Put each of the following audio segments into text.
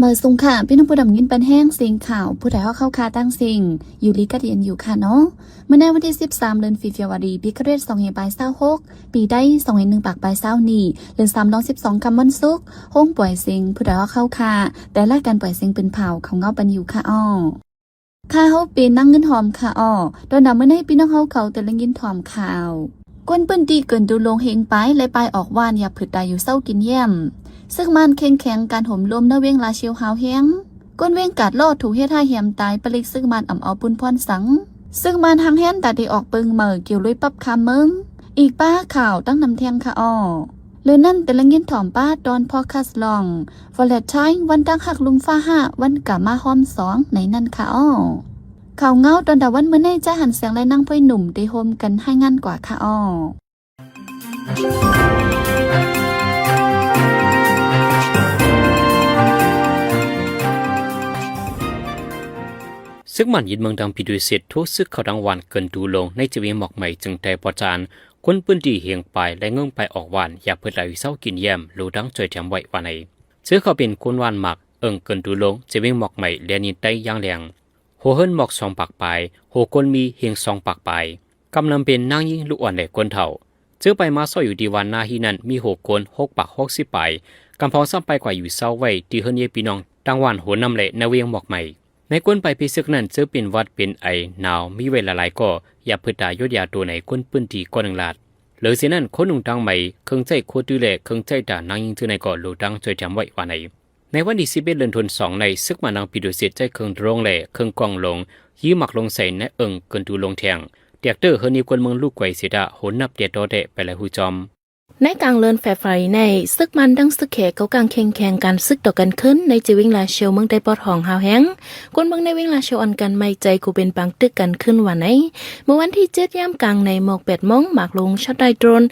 ມາສຸງຄ່ະ ພີ່ນ້ອງຜູ້ດຳຍິນປັນແຮງ ສຽງຂ່າວຜູ້ໄທຮອກເຮົາຄ່ະ ຕ່າງເສັງ ຢູ່ດີກັນດີຢູ່ຄ່ະເນາະ. ມື້ໃນວັນທີສິບສາມ ເດືອນເຟບຣາຣີ ປີຄະລິດສອງພັນຫ້າຮ້ອຍຫົກສິບຫົກ ປີໄທສອງພັນໜຶ່ງຮ້ອຍຊາວນີ້ ເດືອນສາມ ວັນທີສິບສອງຄ່ຳວັນສຸກ ໂຮງປ່ອຍເສັງຜູ້ໄທຮອກເຮົາຄ່ະ ແຕ່ລາຍການປ່ອຍເສັງເປັນພາວເຂົ້າເງົາປັນຢູ່ຄ່ະເນາະ. ຂ້າເຮົາເປັນນາງເງິນຫອມຄ່ະເນາະ. ຕອນດຳມື້ໃນພີ່ນ້ອງເຮົາເຂົາແຕ່ລະຍິນຖອມຂ່າວ ຄົນພື້ນທີ່ເກີນຕູລົງເຮງປາຍ ແລະ ປາຍອອກຫວ່ານ ຢາກຜຶດຕາຢູ່ເຊົາກິນແຍ້ມ. ຊຶກມານເຄັ່ງແຂງການໂຫມລົມໃນວຽງລາຊຽວຮາວແຮງ. ຄົນວຽງກາດລໍຖືກເຮັດຮ້າຍແຮມຕາຍ ປະລິກຊຶກມານອຳເອົາປຸນພອນສັງ. ຊຶກມານຫາງແຮນຕາໄດ້ອອກເບິ່ງເໝີກ່ຽວລຸຍປັບຄາເມືອງ. ອີກປາຂ່າວຕັ້ງນຳແທ່ງຄ່ະເນາະ. ເລື່ອງນັ້ນແຕ່ລະຍິນຖອມປ້າຕອນພອດຄາສລອງ ວາເລັນໄທ ວັນຕັ້ງຮັກລຸມຟ້າຫ້າ ວັນກາມາຮອມສອງ ໃນນັ້ນຄ່ະເນາະ. ຂ່າວເງົາຕອນດາວັນມື້ໃນ ຈາຫັນແສງ ແລະ ນາງພອຍໜຸ່ມ ໄດ້ຮ່ວມກັນລາຍງານກວ່າຄ່ະເນາະ. ຊຶກມານຍຶດເມືອງດັງປີດຸເສດ ໂທຊຶກເຂົ້າທາງຫວ່ານເກີນຕູລົງ ໃນເຈວຽງໝອກໄໝ ເຈີງໄຕປອດຈານ ຄົນພື້ນທີ່ເຮງປາຍ ແລະ ເງິ້ງປາຍອອກຫວ່ານ ຢາກຜຶດຕາຢູ່ເຊົາກິນແຍ້ມ ໂລດາງຊ່ອຍແຖມໄວ້ວ່າໃນ. ເຈີເຂົ້າເປັນຄົນຫວ່ານໝາກ ເອີ່ງເກີນຕູລົງ ເຈວຽງໝອກໄໝ ແລະ ນິນໄຕຢ່າງແຮງ. ຫົວເຮືອນໝອກສອງປາກປາຍ, ຫົວຄົນມີເຮງສອງປາກປາຍ. ກຳນຳເປັນນາງຍິງ, ລູກອ່ອນ ແລະ ຄົນເຖົ້າ. ເຈີໄປມາຊອຍຢູ່ທີ່ຫວ່ານນາຮີນັ້ນ ມີຫົວຄົນຫົກປາກຫົກສິບປາຍ. ກຳພອງຊ້ຳໄປກວ່າຢູ່ເຊົາໄວ້ທີ່ເຮືອນເຍພີ່ນ້ອງ ຕ່າງຫວ່ານຫົວນ້ຳ ແລະ ໃນວຽງໝອກໄໝ. ໃນຄົນໄປເພຊຶກນັ້ນ ເຈີເປັນຫວັດເປັນໄອໜາວ ມີໄວ້ຫຼາຍໆກໍ ຢາກຜຶດຕາຢົດຢາໂຕໃນຄົນພື້ນທີ່ກໍໜຶ່ງລາດ. ເລີຍເສຍນັ້ນ ຄົນນຸ່ງຕາງໄໝ ເຄື່ອງໃຊ້ຄົວຕື້ ແລະ ເຄື່ອງໃຊ້ຕານາງຍິງເຈີໃນກໍໂລດາງຊ່ອຍແຖມໄວ້ວ່າໃນ. ໃນວັນທີສິບເອັດ ເດືອນທັນວາ ໃນຊຶກມານດັງປີດຸເສດ ໃຊ້ເຄື່ອງໂດຣນ ແລະ ເຄື່ອງກ້ອງຫຼົງ ຍິງໝາກລົງໃສ່ໃນເອີ່ງເກີນຕູລົງແທ່ງ ແຕກເຕີເຮືອນຍາກວນເມືອງລູກໄກເສດາ ໂຫນນັບແຕ່ຕໍ່ແຕ່ໄປຫຼາຍຮູ່ຈອມ. ໃນກາງເດືອນເຟບຣາຣີໃນ ຊຶກມານດັງຊຶກແຂເກົາກາງເຄັ່ງແຂງການຊຶກຕໍ່ກັນຂຶ້ນ ໃນເຈວຽງລາຊຽວເມືອງໄຕປອດຫ້ອງຮາວແຮງ. ຄົນເມືອງໃນວຽງລາຊຽວອ່ອນກັນໄໝ້ໃຈ ກູເປັນປາງຕຶກກັນຂຶ້ນວ່າໃນ. ເມື່ອວັນທີເຈັດ ຍາມກາງໃນໝອກແປດໂມງ ໝາກລົງຊັອດໃຕ້ໂດຣນ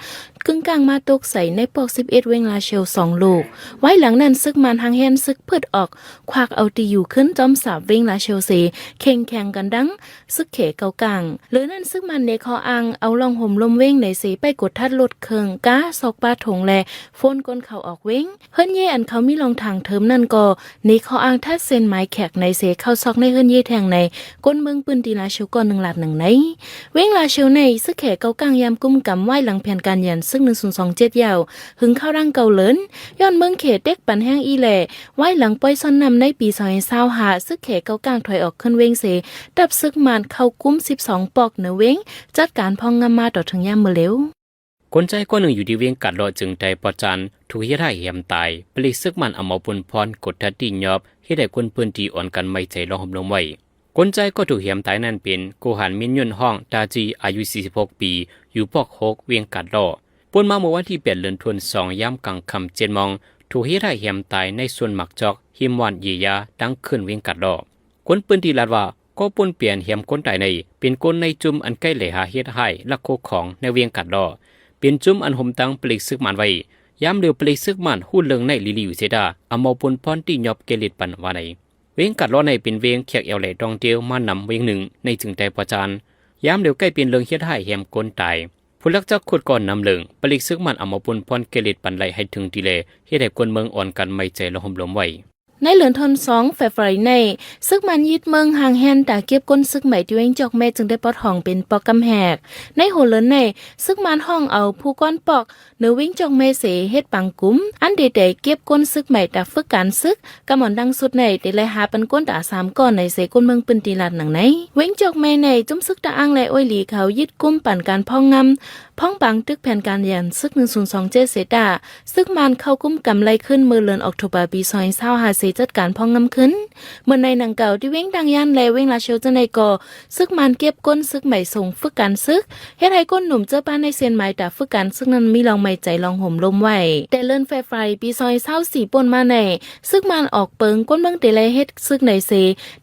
ກຶ້ງກາງມາຕົກໃສ່ໃນປອກສິບເອັດ ວຽງລາຊຽວສອງລູກ. ໄວ້ຫຼັງນັ້ນ ຊຶກມານຫາງແຮນຊຶກພືດອອກ ຄວັກເອົາທີ່ຢູ່ຂຶ້ນຈອມສາບວຽງລາຊຽວເສ ເຄັ່ງແຂງກັນດັງຊຶກແຂເກົາກາງ. ເລີຍນັ້ນ ຊຶກມານເນເຄາະອ່າງເອົາລ່ອງໂຮມລົມວຽງໃນເສ ໄປກົດທັດລົດເຄື່ອງກ້າ ຊອກປາຖົງ ແລະ ໂຟນຄົນເຂົ້າອອກວຽງ. ເຮືອນເຢຍອັນເຂົາມີລ່ອງທາງເທີມນັ້ນກໍເນເຄາະອ່າງທັດເສັ້ນໝາຍແຂກໃນເສ ເຂົ້າຊອກໃນເຮືອນເຢຍແທ່ງໃນ ຄົນເມືອງພື້ນທີ່ລາຊຽວກໍໜຶ່ງລາດໜຶ່ງໃນ. ວຽງລາຊຽວໃນ ຊຶກແຂເກົາກາງຍາມກຸມກຳໄວ້ຫຼັງແຜນການຢັນຊຶກ ໜຶ່ງສູນສອງເຈັດ ຍາວ ຫຶງເຂົ້າດັງເກົ້າເລີນ ຍ້ອນເມືອງເຂເຕັກປັນແຮງອີ່ແຫຼ້ ໄວ້ຫຼັງປ່ອຍຊ່ອນນ້ຳໃນປີສອງພັນຊາວຫ້າ ຊຶກແຂເກົາກາງຖອຍອອກຂຶ້ນເວງເສ ທັບຊຶກມານເຂົ້າກຸມສິບສອງປອກເໜືອເວງ ຈັດການພອງງາມມາຕໍ່ເຖິງຍາມມື້ເລວ. ຄົນຊາຍຄົນໜຶ່ງຢູ່ທີ່ວຽງກາດເລາະ ເຈີງໄຕປອດຈານ ຖືກເຮັດຮ້າຍແຮມຕາຍ ປະລິກຊຶກມານອຳເອົາປຸນພອນກົດທັດຕີ້ຫຍອບ ເຮັດໃຫ້ຄົນພື້ນທີ່ອ່ອນກັນໄໝ້ໃຈລອງໂຮມລົມໄວ້. ຄົນຊາຍກໍຖືກແຮມຕາຍນັ້ນເປັນ ໂກຫັນ ມິນຍົນ ຮ້ອງ ຕາຈີ ອາຍຸສີ່ສິບຫົກປີ ຢູ່ປອກຫົກ ວຽງກາດເລາະ. ປົນມາເມື່ອວັນທີແປດ ເດືອນທັນວາ ສອງ ຍາມກາງຄ່ຳເຈັດໂມງ ຖືກເຮັດຮ້າຍແຮມຕາຍໃນສວນໝາກຈອກ ຮິມຫວ່ານເຢຍາ ທາງເຂື່ອນວຽງກາດເລາະ. ຄົນພື້ນທີ່ລາດວ່າ ກໍປົນປ່ຽນແຮມຄົນຕາຍໃນ ເປັນຄົນໃນຈຸ່ມອັນໃກ້ໄຫຼຫາເຮັດຮ້າຍລັກໂຄຂອງໃນວຽງກາດເລາະ ເປັນຈຸ່ມອັນໂຮມຕັ້ງປະລິກຊຶກມານໄວ້. ຍາມເລວປະລິກຊຶກມານຮູ້ເລື່ອງໃນລີລີຢູ່ເສດາ ອຳເອົາປຸນພອນຕີ້ຫຍອບແກ່ເລັດປັນວ່າໃນ. ວຽງກາດເລາະໃນເປັນວຽງແຂກແອວແລທ່ອງທ່ຽວມານຳວຽງໜຶ່ງໃນເຈີງໄຕປອດຈານ. ຍາມເລວໃກ້ເປັນເລື່ອງເຮັດຮ້າຍແຮມຄົນຕາຍ. ຜູ້ລັກຈັກຂຸດກໍນຳເລື່ອງ ປະລິກຊຶກມານອຳເອົາປຸນພອນແກ່ເລັດປັນໄດ້ໃຫ້ເຖິງທີ່ແລ ເຮັດໃຫ້ຄົນເມືອງອ່ອນກັນໄໝ້ໃຈລອງໂຮມລົມໄວ້. ໃນເດືອນທັນວາ ເຟບຣາຣີໃນ ຊຶກມານຍຶດເມືອງຫາງແຮນຕາເກັບກົ້ນຊຶກໃໝ່ທີ່ວຽງຈອກແມ່ ເຈີງໄຕປອດຫ້ອງເປັນປອກກຳແຫກ. ໃນຫົວເດືອນໃນ ຊຶກມານຫ້ອງເອົາຜູ້ກ້ອນປອກ ເໜືອວຽງຈອກແມ່ເສເຮັດປັງກຸມ ອັນໄດ້ແຕ່ເກັບກົ້ນຊຶກໃໝ່ຕາຝຶກການຊຶກ. ກຳມອນດັ່ງສຸດໃນ ໄດ້ໄລ່ຫາປັນກົ້ນຕາສາມກ້ອນໃນເສ ຄົນເມືອງພື້ນທີ່ລາດໜັງໃນ. ວຽງຈອກແມ່ໃນ ຈຸ່ມຊຶກຕະອາງ ແລະ ໂອຍຫຼີເຂົາຍຶດກຸມປານການພອງງາມ ພ້ອງປາງຕຶກແຜນການຢັນຊຶກ ໜຶ່ງສູນສອງເຈັດ ເສຕາ ຊຶກມານເຂົ້າກຸມກຳໄລ່ຂຶ້ນເມື່ອເດືອນອອກໂທບາ ປີສອງພັນຊາວຫ້າ ເສຈັດການພອງງາມຂຶ້ນ. ເມື່ອໃນໜັງເກົ່າ ທີ່ວຽງຕາງຢ້ານ ແລະ ວຽງລາຊຽວເຈົ້າໃນກໍ ຊຶກມານເກັບກົ້ນຊຶກໃໝ່ສົ່ງຝຶກການຊຶກ ເຮັດໃຫ້ກົ້ນໜຸ່ມເຈີປານໃນເຊນໝາຍຕາຝຶກການຊຶກນັ້ນມີລອງໄໝ້ໃຈລອງໂຮມລົມໄວ້. ແຕ່ເດືອນເຟບຣາຣີ ປີສອງພັນຊາວສີ່ ປົນມາໃນ ຊຶກມານອອກເປິງ ກົ້ນເມືອງເຕໄລເຮັດຊຶກໃນເສ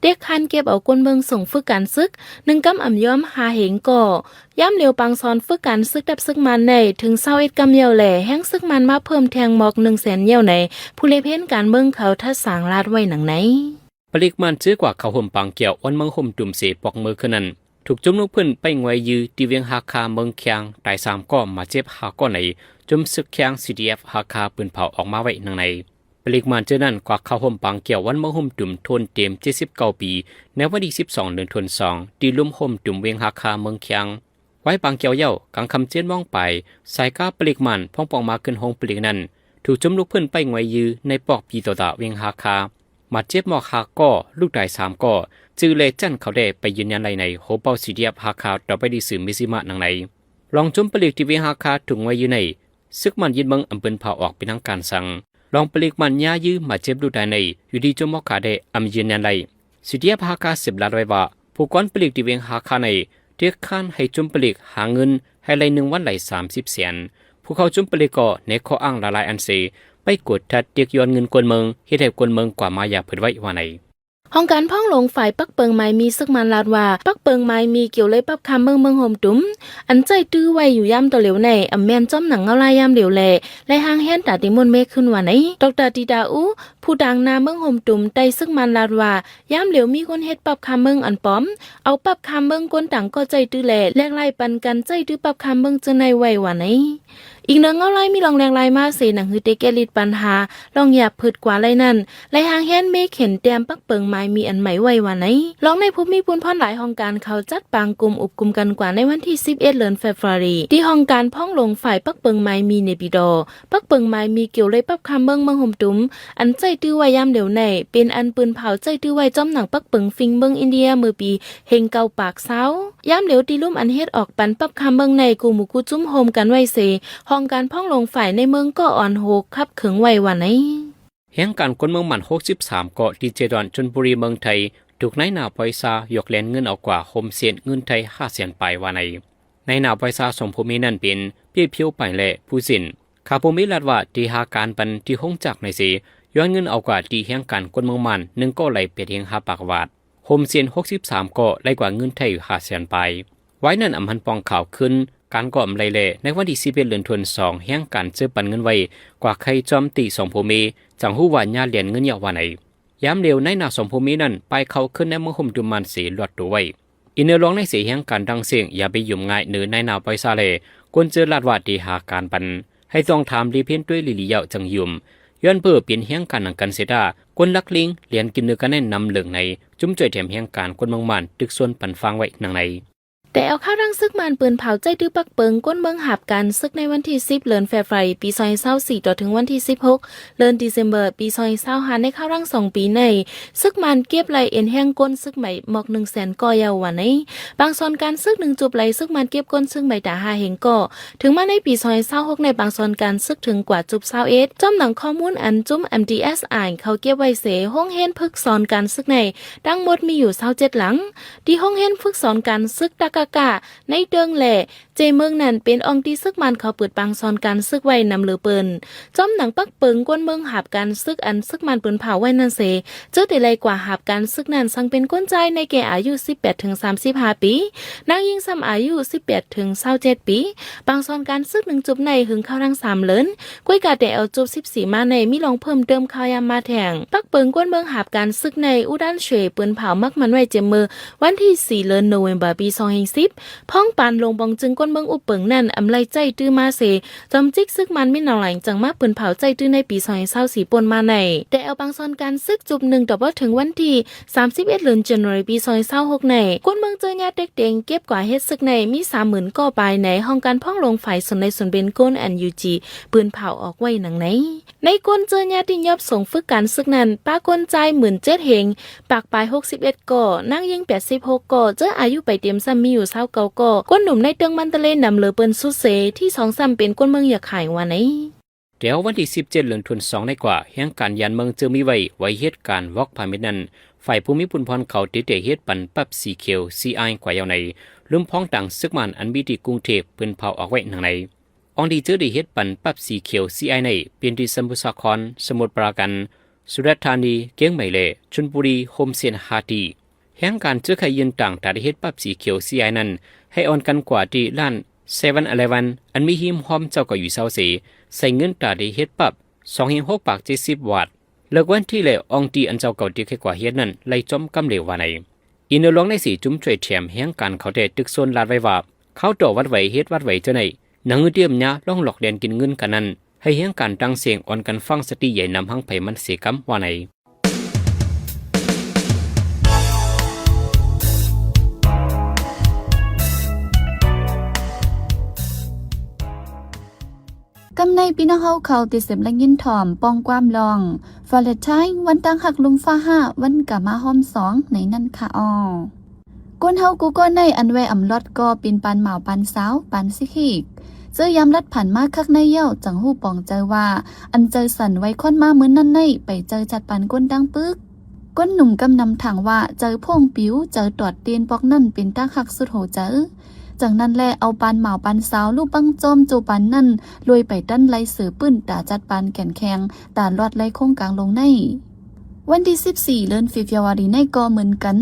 ເຕັກຄານເກັບເອົາກົ້ນເມືອງສົ່ງຝຶກການຊຶກ ໜຶ່ງກຳອຳຍອມຫ້າເຮງກໍ ຍາມເລວປາງສອນຝຶກການຊຶກທັບຊຶກມານໃນ ເຖິງຊາວເອັດກຳຍ່ຽວແລ ແຮງຊຶກມານມາເພີ່ມແທ່ງໝອກໜຶ່ງແສນຍ່ຽວໃນ ຜູ້ເລັບເຫັນການເມືອງເຂົາທັດສາງລາດໄວ້ໜັງໃນ. ປະລິກມານເຈີກວ່າເຂົ້າໂຮມປາງແກ້ວ ອ່ອນເມືອງໂຮມຕຸ່ມເສ ປອກເມີຄືນນັ້ນ ຖືກຈຸ່ມລູກພື້ນໄປງວຍຢື້ ທີ່ວຽງຮາຄາ ເມືອງຄຽງ ຕາຍສາມກໍ ມາເຈັບຫ້າກໍໃນ ຈຸ່ມຊຶກຄຽງ ຊີດີເອັຟ ຮາຄາ ປືນເຜົາອອກມາໄວ້ໜັງໃນ. ປະລິກມານເຈີນັ້ນ ກວາດເຂົ້າໂຮມປາງແກ້ວວັນເມືອງໂຮມຕຸມ ໂທນເຕັມ ເຈັດສິບເກົ້າປີ ໃນວັນທີ ສິບສອງ ເດືອນ ທວນສອງ ທີ່ລຸ່ມໂຮມຕຸມ ເວງຮາຄາ ເມືອງຄຽງ. ໄຫວ້ປາງແກ້ວແລ້ວ ກາງຄ່ຳ ເຈັດໂມງປາຍ ສາຍກາປະລິກມານ ພອງປ່ອງມາຂຶ້ນໂຮງປະລິກນັ້ນ ຖືກຈຸ້ມລູກພື້ນໄປຫງວຍຢູ່ໃນປອກປີໂຕຕາ ເວງຮາຄາ ບາດເຈັບໝອກ ຫ້າ ກໍ, ລູກຕາຍ ສາມ ກໍ, ຈື່ແລະຈັນເຂົ້າແດ່ໄປຢືນຢັນໄດ້ໃນໂຮງເປົ່າ ຊີດີເອັຟ ຮາຄາ ຕໍ່ໄປທີ່ຊື່ມິຊິມະ ດັ່ງໃນ. ລອງຈຸ້ມປະລິກທີ່ເວງຮາຄາ ຖືກຫງວຍຢູ່ໃນ ຊຶກມານຍຶດເມືອງ ອຳເພິ່ນພາອອກເປັນທາງການສັ່ງ. ລອງປະລິກມານຍາຢືມາເຈັບລູກຕາຍໃນ ຢູ່ທີ່ຈຸ້ມໝອກຂາແດ່ ອຳຢືນຢັນໄດ້. ຊີດີເອັຟ ຮາຄາ ສືບລາດໄວ້ວ່າ ຜູ້ກວາດປະລິກທີ່ເວງຮາຄາໃນ ເທດຄານໃຫ້ຈຸ້ມປະລິກຫາເງິນໃຫ້ໄດ້ໜຶ່ງວັນໄດ້ສາມສິບແສນ. ຜູ້ເຂົ້າຈຸ້ມປະລິກກໍໃນຂໍ້ອ້າງຫຼາຍໆອັນເສ ໄປກົດທັດເທດຍ້ອນເງິນກວນເມືອງ ເຮັດໃຫ້ກວນເມືອງກວ່າມາຢາເພິ່ນໄວ້ວ່າໃນ. ຫ້ອງການພອງຫຼວງ ຝ່າຍປັກເປິງໝາຍມີ ຊຶກມານລາດວ່າ ປັກເປິງໝາຍມີ ກ່ຽວເລີຍປັບຄຳເມືອງ ເມືອງໂຮມຕຸມ ອັນໃຊ້ຕື້ໄວ້ຢູ່ຍາມຕໍ່ຫຼຽວໃນ ອຳແມ່ນຈອມໜັງເງົາລາຍຍາມຫຼຽວແລ ແລະ ຮ່າງແຮນຕາຕິມົນເມ ຄືນວ່າໃນ. ດອກຕາ ຕີຕາອູ ຜູ້ຕາງໜ້າເມືອງໂຮມຕຸມ ໄຕ່ຊຶກມານລາດວ່າ ຍາມຫຼຽວມີຄົນເຮັດປັບຄຳເມືອງອັນປອມ ເອົາປັບຄຳເມືອງກົນຕ່າງກໍໃຊ້ຕື້ແລ ແລກໄລ່ປັນກັນໃຊ້ຕື້ປັບຄຳເມືອງເຈີໃນໄວ້ວ່າໃນ. ອີກໜຶ່ງເງົາລາຍມີລອງແລກລາຍມາເສ ໜັງຫືອເຕແກ້ລິດປັນຫາ ລອງຢາບເພິດກວ່າໄລນັ້ນ ໄລຮ່າງແຮນເມເຂັນແຕ້ມປັກເປິງໝາຍມີອັນໃໝ່ໄວ້ວ່າໃນ. ລອງນາຍພູມີ ປູນພອນ ຫຼາຍຫ້ອງການເຂົາຈັດປາງກຸ່ມອຸບກຸມກັນກວ່າໃນວັນທີ ສິບເອັດ ເດືອນ ເຟບຣວາຣີ ທີ່ຫ້ອງການພອງຫຼວງ ຝ່າຍປັກເປິງໝາຍມີ ເນປິດໍ ປັກເປິງໝາຍມີ ກ່ຽວເລີຍປັບຄຳເມືອງ ເມືອງໂຮມຕຸມ ອັນໃຊ້ຕື້ໄວ້ຍາມຫຼຽວໃນ ເປັນອັນປືນເຜົາໃຊ້ຕື້ໄວ້ຈອມໜັງປັກເປິງຟິງເມືອງອິນເດຍ ເມື່ອປີ ເຮງເກົ້າປາກຊາວ. ຍາມຫຼຽວທີ່ລຸ່ມອັນເຮັດອອກປັນປັບຄຳເມືອງໃນ ກູ່ໝູ່ກູ່ຈຸ້ມໂຮມກັນໄວ້ເສ ຫ້ອງການພອງຫຼວງຝ່າຍໃນເມືອງກໍອ່ອນໂຮຄັບເຂີງໄວ້ວ່າໃນ. ແຮງການຄົນເມືອງໝັ້ນ ຫົກສິບສາມ ເກາະ ທີ່ເຈດອນ ຊົນບຸຣີ ເມືອງໄທ ຖືກນາຍໜ້າປ່ອຍຊາຢອກແລ່ນເງິນເອົາກວ່າ ໂຮມເສນເງິນໄທ ຫ້າແສນປາຍວ່າໃນ. ນາຍໜ້າປ່ອຍຊາສອງຜູ້ເມນັ້ນເປັນ ເປ້ ຜິວປາຍ ແລະ ພູສິນ. ຂ້າຜູ້ເມລາດວ່າ ທີ່ຫາການປັນທີ່ໂຮງຈັກໃນເສ ຍ້ອນເງິນເອົາກວ່າທີ່ແຮງການຄົນເມືອງໝັ້ນ ໜຶ່ງກໍໄດ້ ແປດເຮງຫ້າປາກວາດ. ໂຮມເສນ ຫົກສິບສາມ ກໍໄດ້ກວ່າເງິນໄທ ຫ້າແສນປາຍ. ວາຍນັ້ນອຳພັນປ່ອງຂ່າວຄືນ ການກໍອມໄລແລ ໃນວັນທີ ສິບເອັດ ເດືອນ ທວນສອງ ແຮງການເຈີປັນເງິນໄວ້ກວ່າໄຄຈອມຕີສອງຜູ້ເມ ຈັ່ງຮູ້ວ່າຍາແລ່ນເງິນຍາວວ່າໃນ. ຍາມຫຼຽວນາຍໜ້າສອງຜູ້ເມນັ້ນ ປາຍເຂົ້າຄືນໃນເມືອງໂຮມຕຸມໝັ້ນເສລອດໂຕໄວ້. ອີເນີລອງໃນເສແຮງການດັງເສັງ ຢ່າໄປຢືມງ່າຍເນີນາຍໜ້າປ່ອຍຊາແລ ຄົນເຈີລາດວ່າທີ່ຫາການປັນ ໃຫ້ຕ້ອງຖາມລີເພນຕົວເອງລີໆ ເຈົ້າຈຶ່ງຢືມ ຍ້ອນເພີ້ເປັນແຮງການນຳກັນເສດາ ຄົນລັກລິງ ແລ່ນກິນເນື້ອກັນແນ່ນນຳເລິງໃນ ຈຸ້ມຊ່ວຍແຖມແຮງການຄົນເມືອງໝັ້ນ ຕຶກຊວນປັນຟັງໄວ້ດັ່ງໃນ. ແຕ່ເອົາຂ່າວທາງຊຶກໝັ້ນປືນເຜົາໃຊ້ຕື້ປັກເປິງ ກົນເມືອງຫາບການຊຶກໃນວັນທີ ສິບ ເດືອນ ເຟບຣວາຣີ ປີ ສອງພັນຊາວສີ່ ຕໍ່ເຖິງວັນທີ ສິບຫົກ ເດືອນ ດີເຊັມເບີ ປີ ສອງພັນຊາວຫ້າ ໃນຂ່າວທັງສອງປີໃນ ຊຶກໝັ້ນເກັບໄລ່ເອັນແຮງກົນຊຶກໃໝ່ໝອກ ໜຶ່ງແສນ ກໍຢາວວ່າໃນ. ບາງສ່ວນການຊຶກ ໜຶ່ງຈຸບໄລ່ຊຶກໝັ້ນເກັບກົນຊຶກໃໝ່ຕາ ຫ້າເຮງກໍ ເຖິງມາໃນປີ ສອງພັນຊາວຫົກ ໃນບາງສ່ວນການຊຶກເຖິງກວ່າຈຸບ ຊາວເອັດ ຈອມໜັງຂໍ້ມູນອັນຈຸ້ມ ເອັມ ດີ ເອສ ໄອ ເຂົາເກັບໄວ້ເສ ໂຮງຮຽນຝຶກສອນການຊຶກໃນ ທັງໝົດມີຢູ່ ຊາວເຈັດ ຫຼັງ ທີ່ໂຮງຮຽນຝຶກສອນການຊຶກ ຕະກະກະ ໃນເຕີງແລ ເຈເມືອງນັ້ນ ເປັນອ່ອງທີ່ຊຶກໝັ້ນເຂົາເປີດປາງສອນການຊຶກໄວ້ນຳເລີເປີນ ຈອມໜັງປັກເປິງກົນເມືອງຫາບການຊຶກ ອັນຊຶກໝັ້ນປືນເຜົາໄວ້ນັ້ນເສ ເຈີແຕ່ໄລ່ກວ່າຫາບການຊຶກນັ້ນ ສັງເປັນຄົນຊາຍໃນແກ່ອາຍຸ ສິບແປດ ເຖິງ ສາມສິບຫ້າ ປີ, ນາງຍິງຊ້ຳອາຍຸ ສິບແປດ ເຖິງ ຊາວເຈັດ ປີ. ບາງສ່ວນການຊຶກ ໜຶ່ງຈຸບໃນ ເຖິງເຂົ້າທັງ ສາມ ເດືອນ, ກວຍກາແຕ່ເອົາຈຸບ ສິບສີ່ ມາໃນ ມີລອງເພີ່ມເຕີມຂ່າວຍາມມາແທ້ງ. ປັກເປິງກົນເມືອງຫາບການຊຶກໃນ ອູດານເຊ ປືນເຜົາມັກໝັ້ນໄວ້ເຈເມີ ວັນທີ ສີ່ ເດືອນ ໂນເວັມເບີ ປີ ສອງພັນສິບ ພ້ອງປານລົງປອງຈຶ່ງກົນເມືອງອຸບເປິງນັ້ນ ອຳໄລ່ໃຊ້ຕື້ມາເສ ຈອມຈິກຊຶກໝັ້ນມິນເອົາແຫຼງ ຈັ່ງມາປືນເຜົາໃຊ້ຕື້ໃນປີ ສອງພັນຊາວສີ່ ປົນມາໃນ. ແຕ່ເອົາບາງສ່ວນການຊຶກ ຈຸບໜຶ່ງ ຕໍ່ບໍ່ເຖິງວັນທີ ສາມສິບເອັດ ເດືອນ ຈານວາຣີ ປີ ສອງພັນຊາວຫົກ ໃນ ກົນເມືອງເຈີຍາເຕັກເຕັງ ເກັບກວ່າເຮັດຊຶກໃນ ມີ ສາມໝື່ນ ກໍປາຍໃນ ຫ້ອງການພອງຫຼວງຝ່າຍສົນໃນສູນເປັນກົນ ແອນ ຢູ ຈີ ປືນເຜົາອອກໄວ້ດັ່ງໃນ. ໃນກົນເຈີຍາທີ່ຍອບສົ່ງຝຶກການຊຶກນັ້ນ ປະກົນຊາຍ ໝື່ນເຈັດ ເຮງ ປາກປາຍ ຫົກສິບເອັດ ກໍ, ນາງຍິງ ແປດສິບຫົກ ກໍ, ເຈີອາຍຸໄປເຕັມຊ້ຳມີຢູ່ ຊາວເກົ້າ ກໍ, ກົນໜຸ່ມໃນເຕີງມັນຕະເລນຳເລີເປີນສຸດເສ ທີສອງຊ້ຳເປັນຄົນເມືອງຢາກຂາຍວ່າໃນ. ແຕ່ວັນທີ ສິບເຈັດ ເດືອນ ທວນສອງ ໃນກວ່າ ແຮງການຢ້ານເມືອງເຈີມີໄວ້ ໄວ້ເຮັດການວອກພາມິດນັ້ນ ຝ່າຍຜູ້ມີບຸນພອນເຂົາຕິເຕເຮັດປັນປັບສີຂຽວ ຊີອາຍ ກວ່າຢາວໃນ ລຸ່ມພອງຕ່າງຊຶກໝັ້ນ ອັນມີທີ່ກຸງເທບ ເພິ່ນເຜົາອອກໄວ້ດັ່ງໃນ. ອ່ອງທີ່ເຈີໄດ້ເຮັດປັນປັບສີຂຽວ ຊີອາຍ ໃນ ເປັນທີ່ສະມຸດສາຄອນ, ສະໝຸດປາການ, ສຸຣາດທານີ, ກຽງໃໝ່ ແລະ ຊົນບຸຣີ ໂຮມເສນ ຫ້າ ທີ່. ແຮງການເຈີໄຂ່ຢືນຕ່າງ ຖ້າໄດ້ເຮັດປັບສີຂຽວ ຊີອາຍ ນັ້ນ ໃຫ້ອ່ອນກັນກວ່າທີ່ຮ້ານ ເຊເວັນ ອີເລເວັນ ອັນມີຮີມຮ່ອມເຈົ້າເກົ່າຢູ່ເຊົາເສ ໃສ່ເງິນ ຖ້າໄດ້ເຮັດປັບ ສອງເຮງຫົກປາກເຈັດສິບ ບາດ. ເລີກວັນທີ ແລະ ອ່ອງທີ່ອັນເຈົ້າເກົ່າຕິເຮັດກວ່າເຮັດນັ້ນ ໄລ່ຈອມກຳເຫຼວວ່າໃນ. ອີເນີລອງໃນເສ ຈຸ້ມຊ່ວຍແຖມແຮງການເຂົາແຕ່ຕຶກຊົນລາດໄວ້ວ່າ ຄາວຕໍ່ວັດໄຫວເຮັດວັດໄຫວເທື່ອໃນ ໜັງເຕີມຍາລອງຫຼອກແລ່ນກິນເງິນກັນນັ້ນ ໃຫ້ຮຽງການຕັ້ງສຽງ ອ່ອນກັນຟັງສະຕິໃຫຍ່ນຳຮັງໃຜມັນເສກຳ ວ່າໃນ. ກຳໃນພີ່ນ້ອງເຮົາເຂົາຕິເສບແລະຍິນຖ່ອມ ປ່ອງຄວາມລອງ ວາເລນໄທ ວັນຕັ້ງຮັກ ລຸມຟ້າຫ້າ ວັນກາມາຮອມສອງ ໃນນັ້ນຄະອໍ. ຄົນເຮົາກູ່ກ່ອນໃນອັນແວອຳລອດກໍເປັນປານໝາວປານສາວປານຊິກເຮກ ເຈີຍາມລັດຜັນມາຄັກໃນແລ້ວ ຈັ່ງຮູ້ປອງໃຈວ່າ ອັນໃຈສັ່ນໄວຄອນມາເມີນນັ້ນໃນ ໄປເຈີຈັດປານກົ້ນດັ່ງປຶກ. ກົ້ນໜຸ່ມກຳນຳຖັງວ່າ ໃຈໂພງປິວ ໃຈຕອດເຕັ້ນປອກນັ້ນເປັນຕາຮັກສຸດຫົວໃຈ. ຈັ່ງນັ້ນແລ ເອົາປານໝາວປານສາວ ລູກບັງຈອມໂຈປານນັ້ນ ລວຍໄປຕັນໄລ່ເສືອປືນຕາຈັດປານແກ່ນແຂງ ຕາລອດໄລ່ໂຄ້ງກາງລົງໃນ. ວັນທີສິບສີ່ ເດືອນເຟບຣວາຣີໃນກໍເໝືອນກັນ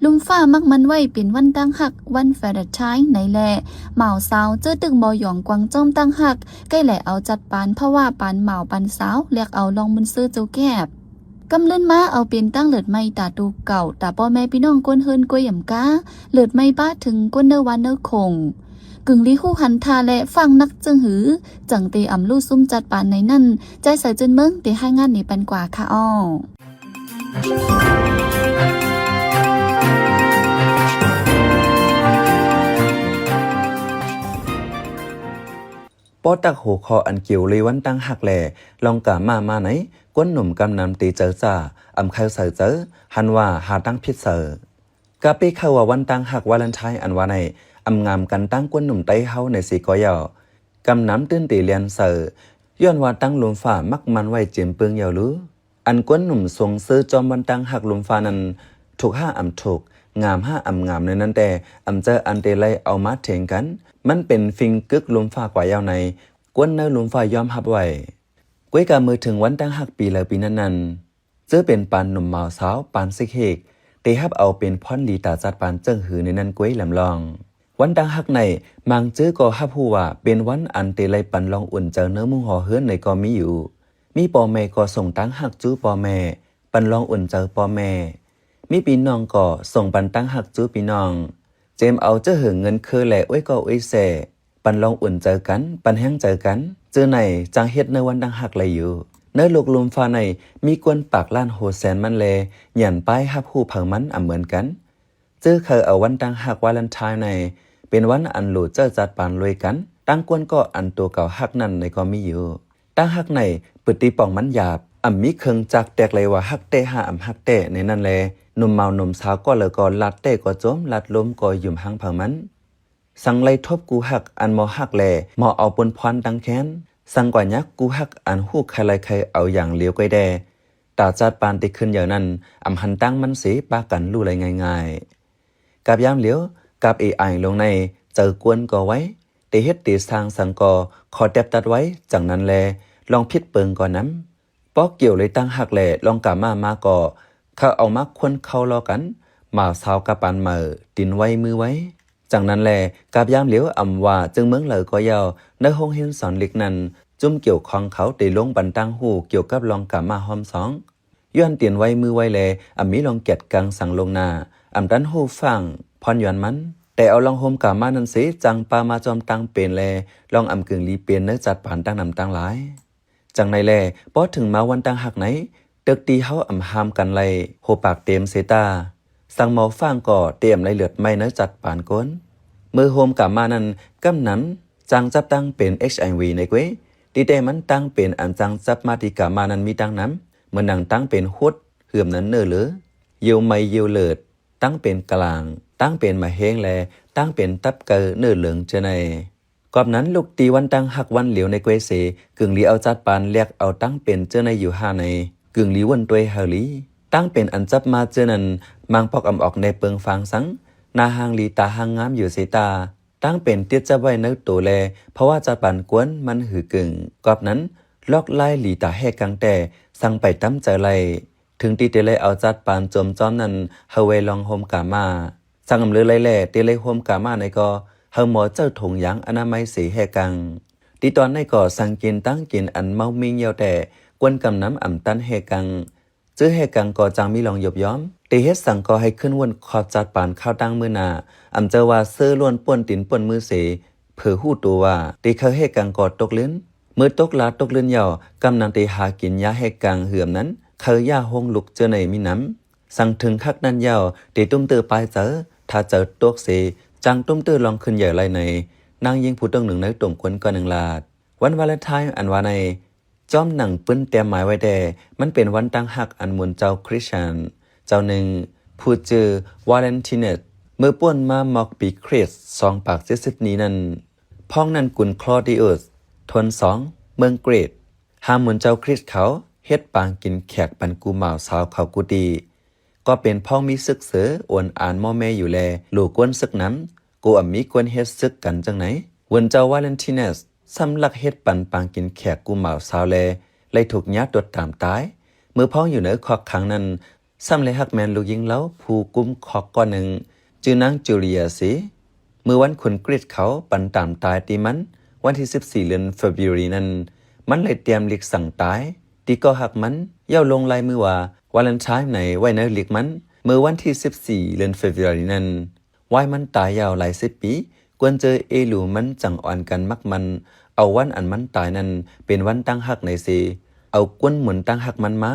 ລຸມຟ້າມັກມັນໄວ້ເປັນວັນຕັ້ງຮັກ ວັນວາເລນໄທໃນແລ ໝາວສາວເຈີຕຶກບໍ່ຢອງກວາງຈ້ອມຕັ້ງຮັກ ໃກ້ແລເອົາຈັດປານ ເພາະວ່າປານໝາວປານສາວ ແລກເອົາລອງບຸນເຊີໂຈແກບ ກຳເລີນມາເອົາເປັນຕັ້ງເລີດໃໝ່ຕາຕູເກົ່າ ຕາພໍ່ແມ່ພີ່ນ້ອງກົ້ນເຮືອນກ້ວຍອຳກາ ເລີດໃໝ່ປະເຖິງກົ້ນເນີວານເນີໂຂງ ກຶ່ງລີຮູ້ຫັນທ່າແລະຟັງນັກຈຶ່ງຫື ຈັ່ງເຕອຳລູ້ຊຸມຈັດປານໃນນັ້ນ ໃຈໃສເຈີນເມືອງເຕຮາຍງານນີ້ປັນກວ່າຄະອໍ. ປ້ອຕັກຫົວຂໍ້ອັນກ່ຽວເລີຍວັນຕັ້ງຮັກແລ ລອງກາມາມາໃນ ກົ້ນໜຸ່ມກຳນຳເຕເຈີຈາ ອຳໄຄໃສ່ເຈີ ຫັນວ່າຫາຕັ້ງຜິດໃສ່. ກະເປ້ເຂົ້າວ່າວັນຕັ້ງຮັກວາເລນໄທອັນວ່າໃນ ອຳງາມກັນຕັ້ງກົ້ນໜຸ່ມໄຕ້ເຮົາໃນເສກໍຢາວ ກຳນຳຕື່ນເຕລຽນໃສ່ ຍ້ອນວ່າຕັ້ງລຸມຟ້າມັກມັນໄວ້ເຈັມປຶ້ງຢາວລື. ອັນກົ້ນໜຸ່ມຊົງເຊີຈອມວັນຕັ້ງຮັກລຸມຟ້ານັ້ນ ທຸກຫາອຳທຸກ ງາມຫາອຳງາມໃນນັ້ນແຕ່ ອຳເຈີອັນເຕໄລ່ເອົາມາເຖງກັນ ມັນເປັນຟິງກຶກລຸມຟ້າກວ່າຢາວໃນ ກົ້ນເນີວລຸມຟ້າຍອມຮັບໄວ້. ກ້ວຍກະເມື່ອເຖິງວັນຕັ້ງຮັກປີແລ້ວປີນັ້ນນັ້ນ ເຈີເປັນປານໜຸ່ມມາວສາວປານຊິກເຮກ ເຕຮັບເອົາເປັນພອນດີຕາຈັດປານເຈີງຫືໃນນັ້ນກ້ວຍລຳລອງ. ວັນຕັ້ງຮັກໃນ ມາງເຈີກໍຮັບຮູ້ວ່າເປັນວັນອັນເຕໄລ່ປັນລອງອຸ່ນເຈີເນີມຸ້ງຫໍເຮືອນໃນກໍມີຢູ່. ມີພໍ່ແມ່ກໍສົ່ງຕັ້ງຮັກຈູ່ພໍ່ແມ່ ປັນລອງອຸ່ນເຈີພໍ່ແມ່. ມີພີ່ນ້ອງກໍສົ່ງປັນຕັ້ງຮັກຈູ່ພີ່ນ້ອງ ເຈມເອົາເຈີເຫີງເງິນເຄີແລອວຍກໍອວຍແຊ ປັນລອງອຸ່ນເຈີກັນ ປັນແຮງເຈີກັນ ເຈີໃນຈັ່ງເຮັດເນີວັນຕັ້ງຮັກໄດ້ຢູ່. ເນີລູກລຸມຟ້າໃນ ມີກວນປາກລ້ານຫົວແສນມັນແລ ຫຍັນປ້າຍຮັບຮູ້ເຜີາມັນອຳເໝືອນກັນ. ເຈີເຂົາເອົາວັນຕັ້ງຮັກວາເລນໄທໃນ ເປັນວັນອັນໂຫຼເຈີຈັດປານລວຍກັນ ຕັ້ງກ້ວນກໍອັນໂຕເກົ່າຮັກນັ້ນໃນກໍມີຢູ່. ຕັ້ງຮັກໃນ ປຶດຕິປ່ອງມັນຫຍາບ ອຳມີເຄິ່ງຈັກແຕກໄລວ່າຮັກແທ້ຫາອຳຮັກແທ້ໃນນັ້ນແລ ໜຸ່ມມາວໜຸ່ມສາວກໍເລີກໍລັດແຕ້ກໍຈົ່ມ ລັດລົມກໍຫຍຸມຮັງເຜີາມັນ. ສັງໄລທົບກູຮັກອັນບໍ່ຮັກແລ ບໍ່ເອົາປຸນພອນຕັ້ງແຄ້ນ ສັງກວ່າຍັກກູຮັກອັນຮູ້ໃຄໄລໃຄເອົາຢ່າງຫຼຽວກ້ອຍແດ່ ຕາຈັດປານທີ່ຂຶ້ນໃຫຍ່ນັ້ນ ອຳຫັນຕັ້ງມັນເສປາກັນຮູ້ໄລງ່າຍໆ. ກັບຍາມຫຼຽວ ກັບເອອາຍລົງໃນ ເຈີກວນກໍໄວ ເຕເຮັດເຕສ້າງສັງກໍຂໍແຕັບຕັດໄວ້ ຈັ່ງນັ້ນແລ ລອງຜິດເປິງກໍນຳ. ປອກກ່ຽວເລີຍຕັ້ງຮັກແລ ລອງກາມາມາກໍ ເຂົາເອົາມາຄົນເຂົ້າລໍ້ກັນ ໝາວສາວກະປານເໝີ ຕີນໄວມືໄວ. ຈັ່ງນັ້ນແລ ກັບຍາມຫຼຽວອຳວ່າຈຶ່ງເມືອງເລີກໍຢາວ ໃນໂຮງຮຽນສອນລິກນັ້ນ ຈຸ້ມກ່ຽວຂ້ອງເຂົາໄດ້ລົງບັນຕັ້ງຮູ້ກ່ຽວກັບລອງກາມາຮອມສອງ ຍ້ອນຕີນໄວມືໄວແລ ອຳມີລອງກຽດກັງສັງລົງໜ້າ ອຳຕັນຮູ້ຟັງພອນຍອນມັນ ແຕ່ເອົາລອງໂຮມກາມານັ້ນເສ ຈັ່ງປາມາຈອມຕັ້ງເປັນແລ ລອງອຳກຶ່ງລີເປັນໃນຈັດປານຕັ້ງນຳຕັ້ງຫຼາຍ. ຈັ່ງໃນແລ ພໍເຖິງມາວັນຕັ້ງຮັກໃນ ເຕີກຕີເຮົາອຳຫ້າມກັນໄລ ໂຮປາກເຕັມເສຕາ ສັງເມົາຟາງກໍເຕມໄລເລືອດໄໝ້ໃນຈັດປານກົ້ນ ເມື່ອໂຮມກາມານັ້ນ ກຳນຳຈັ່ງຈັບຕັ້ງເປັນ ເອັດໄອວີ ໃນເກວຍ ທີ່ແຕ່ມັນຕັ້ງເປັນອັນຈັ່ງຈັບມາທີ່ກາມານັ້ນມີຕັ້ງນຳ ເໝືອນດັ່ງຕັ້ງເປັນຫົດ ເຫືອມນັ້ນເນີເລີ ຢຽວໄໝ້ຢຽວເລືອດ ຕັ້ງເປັນກະລາງ ຕັ້ງເປັນມະເຮັງແລ ຕັ້ງເປັນຕັບໄກ່ເນີເລິງເຈີໃນ. ກອບນັ້ນ ລຸກຕີວັນຕັ້ງຮັກວັນຫຼຽວໃນເກວຍເສ ກຶ່ງລີເອົາຈັດປານແລກເອົາຕັ້ງເປັນເຈີໃນຢູ່ຫາໃນ ກຶ່ງລີວົນຕົວເຮົາລີ ຕັ້ງເປັນອັນຈັບມາເຈີນັ້ນ ມາງປອກອຳອອກແນເປິງຟາງສັງ ໜ້າຮ່າງລີຕາຮ່າງງາມຢູ່ເສຕາ ຕັ້ງເປັນຕິດຈັບໄວ້ໃນໂຕແລ ເພາະວ່າຈັດປານກວນມັນຫືອກຶ່ງ. ກອບນັ້ນ ລອກລາຍລີຕາແຮ່ກັງແຕ່ ສັງໄປຕຳໃຈໄລ ເຖິງທີ່ເຕໄລເອົາຈັດປານໂຈມຈອມນັ້ນ ເຮົາແວລອງໂຮມກາມາ ສັງອຳເລີໄລແລ ເຕໄລໂຮມກາມາໃນກໍ ເຮົາໝໍເຈົ້າຖົງຢາງອະນາໄມເສແຮ່ກັງ ທີ່ຕອນໃນກໍສັງກິນຕັ້ງກິນອັນເມົາມິ່ງຢາວແຕ່ ກວນກຳນຳອຳຕັນແຮ່ກັງ ເຈີແຮ່ກັງກໍຈັ່ງມີລອງຍົບຍອມ ເຕເຮັດສັງກໍໃຫ້ຂຶ້ນວຸ້ນຂອບຈັດປານຄາວຕັ້ງມື້ໜ້າ ອຳເຈີວ່າເຊີລ້ວນປ້ນຕີນປ້ນມືເສ ເຜີຮູ້ໂຕວ່າ ເຕເຄີາແຮ່ກັງກໍຕົກລື່ນ ເມື່ອຕົກລາຕົກລື່ນຍາວ ກຳນາງເຕຫາກິນຢາແຮກກາງເຫືອມນັ້ນ ເຂົາຢາຫົງລຸກເຈີໃນມີນຳ. ສັງເຖິງຄັກນັ້ນຍາວ ເຕຕຸ້ມເຕີປາຍເຈີ, ຖ້າເຈີຕົກເສ, ຈັ່ງຕຸ້ມເຕີລອງຂຶ້ນໃຫຍ່ໄລໃນ, ນາງຍິງຜູ້ຕ້ອງໜຶ່ງໃນຕົງຄົນກ່ອນໜຶ່ງລາດ. ວັນວາເລັນທາຍອັນວ່າໃນ ຈອມໜັງປືນແຕ້ມໝາຍໄວ້ແດ່ ມັນເປັນວັນຕັ້ງຮັກອັນໝູນເຈົ້າຄຣິສຕຽນເຈົ້າໜຶ່ງ ຜູ້ຊື່ວາເລັນທີເນັດ ເມື່ອປ່ວນມາມອກປີຄຣິສສອງປາກເຈັດສິບນີ້ນັ້ນ. ພ້ອງນັ້ນກຸນຄລໍດີອຸສ ທົນສອງ ເມືອງກຣີດ ຫາໝູນເຈົ້າຄຣິສເຂົາເຮັດປາງກິນແຂກປັນກູ່ບ່າວສາວເຂົາກູຕີ. ກໍເປັນພ້ອງມີຊຶກເສີ ໂອນອານມໍ່ແມ່ຢູ່ແລ ຫຼູກວນຊຶກນຳ ກູອຳມີກວນເຮັດຊຶກກັນຈັ່ງໃນ. ເວີນເຈົ້າວາເລັນທີເນັດ ຊ້ຳລັກເຮັດປັນປາງກິນແຂກກູ່ບ່າວສາວແລ ໄລ່ຖືກຍາຕົດຕາມຕາຍ. ເມື່ອພ້ອງຢູ່ໃນຄອກຂັງນັ້ນ ຊ້ຳໄລ່ຮັກແມ່ນລູກຍິງລາວຜູ້ກຸມຄອກກ້ອນໜຶ່ງ ຊື່ນາງຈູເລຍຊີ. ເມື່ອວັນຄຸນກຣີດເຂົາປັນຕາມຕາຍຕີມັນ ວັນທີສິບສີ່ ເດືອນເຟບຣູຣີນັ້ນ ມັນໄລ່ຕຽມລິກສັ່ງຕາຍ ຕີກໍຮັກມັນ ເຍົາລົງລາຍມືວ່າວາເລັນທາຍໃນໄວ້ໃນລິກມັນ. ເມື່ອວັນທີສິບສີ່ ເດືອນເຟບຣູຣີນັ້ນ ວາຍມັນຕາຍຍາວຫຼາຍສິບປີ ກວນເຈີເອລູມັນຈັ່ງອ່ອນກັນມັກມັນ ເອົາວັນອັນມັນຕາຍນັ້ນເປັນວັນຕັ້ງຮັກໃນເຊ ເອົາກວນໝູນຕັ້ງຮັກມັນມາ.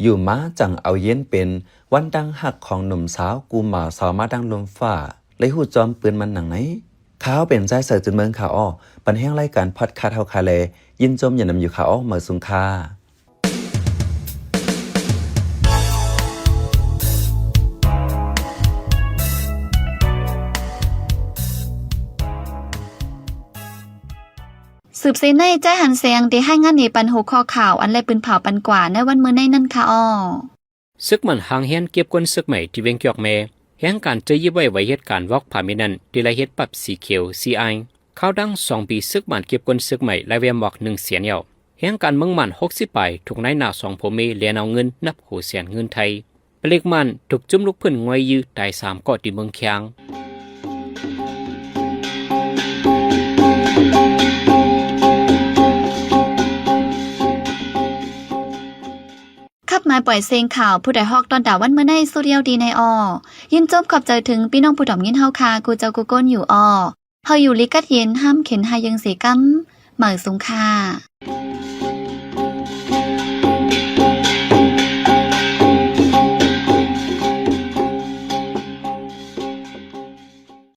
ຢູ່ມາຈັ່ງເອົາເຢັນເປັນວັນຕັ້ງຮັກຂອງໜຸ່ມສາວກູ່ບ່າວສາວມາດັ່ງລົມຟ້າ ໄດ້ຮູ້ຈອມປືນມັນໜັງໃນ. ຂ້າເປັນຊາຍເສີຈຸນເມືອງ ຂ້າອໍ ປັນແຮງລາຍການພອດຄາສເຮົາຄາແລ ຍິນຊົມຍານຳຢູ່ ຂ້າອໍ ເໝີສູງຄ່າ. ສືບເສຍໃນ ຈ້າຍ ຫັນແສງ ໄດ້ຮາຍງານໃນປັນຫົວຂໍ້ຂ່າວອັນໄດ້ປືນເຜົາປັນກວ່າໃນວັນມື້ໃນນັ້ນຄ່າອໍ. ຊຶກໝານຫ້າງແຮນເກັບກົນຊຶກໃໝ່ທີ່ວຽງຈອກແມ ແຮງການເຈີເຢັບໄວ້ໄວເຮັດການວອກພາມີນັ້ນ ທີ່ໄລ່ເຮັດປັບສີຂຽວ ຊີອາຍ ຂ່າວດັງ ສອງປີຊຶກໝານເກັບກົນຊຶກໃໝ່ ລາຍວຽມວອກໜຶ່ງແສນຍາວ. ແຮງການເມືອງໝານຫົກສິບປາຍ ຖືກນາຍໜ້າສອງຜົວເມແລ່ນເອົາເງິນນັບຫົວແສນເງິນໄທ. ປະລິກໝານຖືກຈຸ້ມລູກພື້ນງ່ອຍຢື້ຕາຍສາມເກາະທີ່ເມືອງຄຽງ. ຂັບມາປ່ອຍເສັງຂ່າວ ຜູ້ໃດຮອກຕ້ອນຕາວັນມື້ໃນສຸດຍາວດີໃນອໍ. ຍິນຊົມຂອບໃຈເຖິງພີ່ນ້ອງຜູ້ຖອມຍິນເຮົາຄ່າ ກູ່ເຈົ້າກູ່ກົ້ນຢູ່ອໍ. ເຮົາຢູ່ລີກັດເຢັນ ຫ້າມເຂັນຫາຍເຢິງເສກຳ ເໝີສູງຄ່າ.